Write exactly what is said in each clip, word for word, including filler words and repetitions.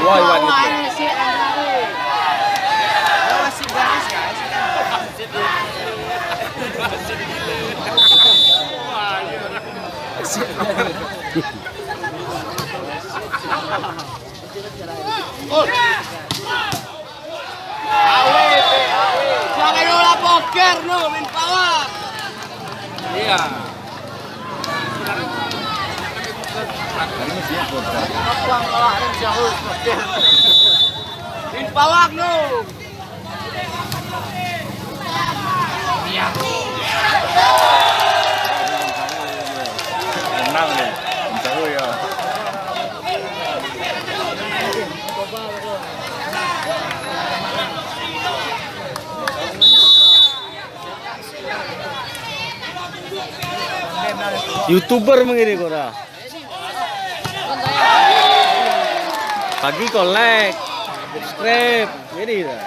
Wah, Iwan itu. Jangan lupa poker no, main pawak. Iya. Main pawak no. Menang ni. Insya Allah ya. YouTuber mengiring orang. Pagi kau like, subscribe, jadi dah.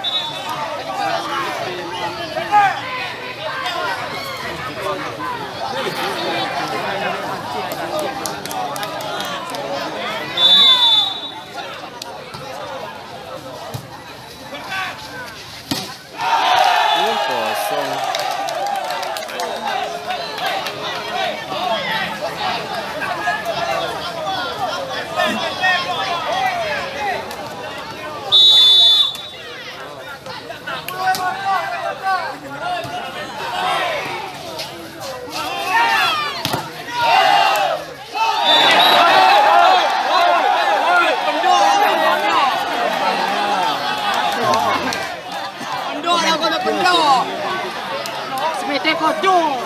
Kosong. Pendok lah kau nak pendok. Semeter kocok.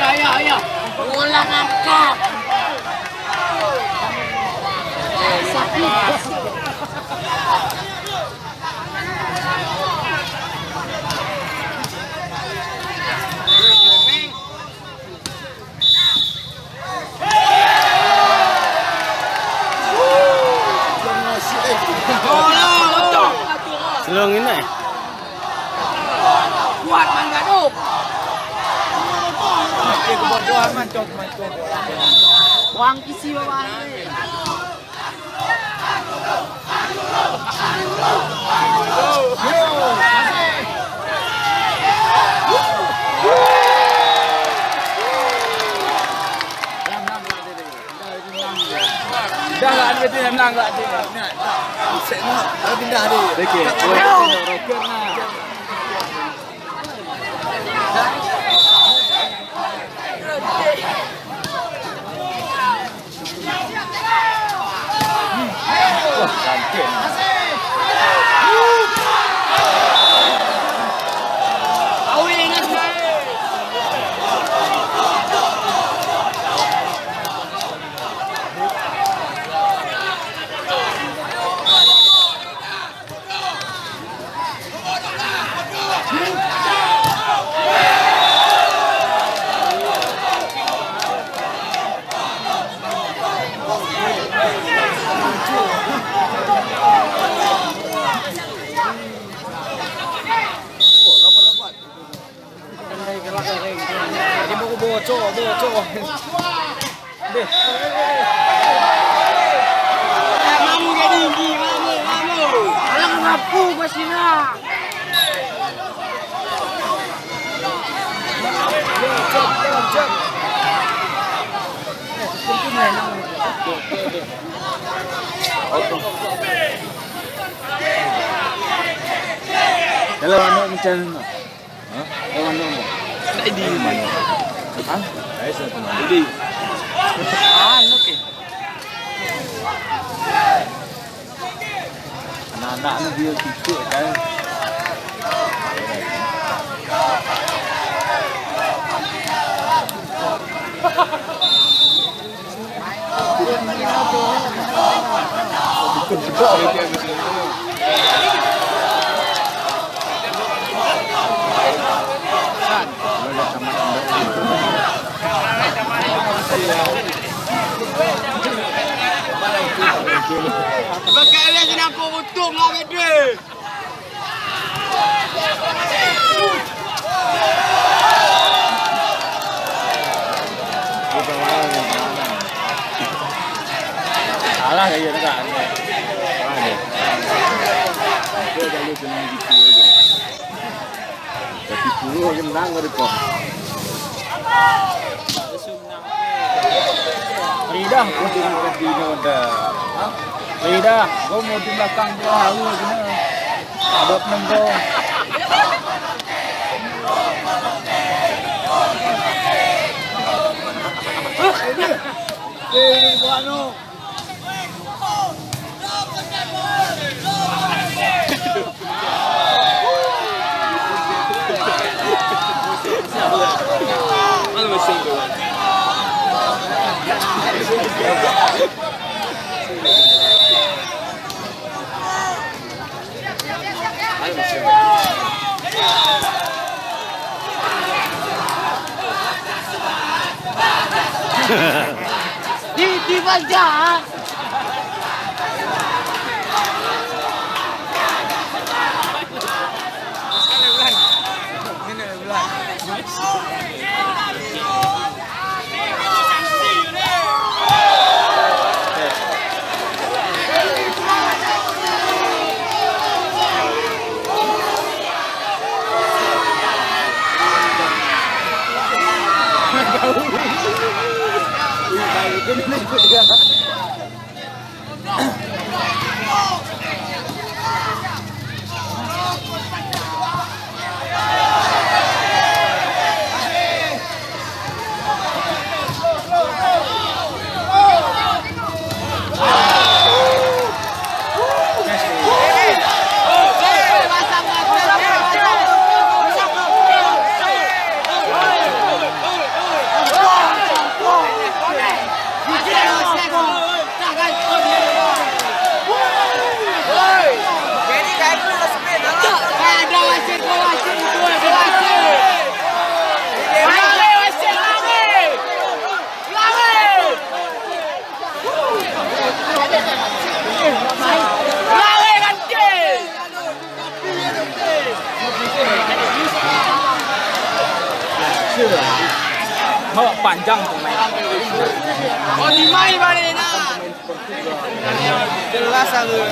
Ya, ya, ya. Bola ngangkat. Sakit. Selong ini. Kuat man gaduh. Wang kisi bawah. Dah lah, dia kata menang lah dia. Set nak, dah pindah dia. Okey. Roket lah. Mamu jadi tinggi, mamu, mamu. Alang ngapu gua sini. Dalam aneuk macam mana? Hah? Dalam aneuk. Di mana? Hah? Jadi. Ah, oke. Anak-anak ni dia sikit kan. Pakai dia kena aku utung lah, Pedri. Salah kaya nak. Salah dia. Dia dah lu kena gitu aja. Tapi puluh genang dari kau. Ridah, udin Madinah dah. Ridah, gom udin belakang tu hawa kena. Dua puluh gom. Eh, buat no. Di, di baja. Hok panjang pemain. Oh, lima balik nah. Jelas aku.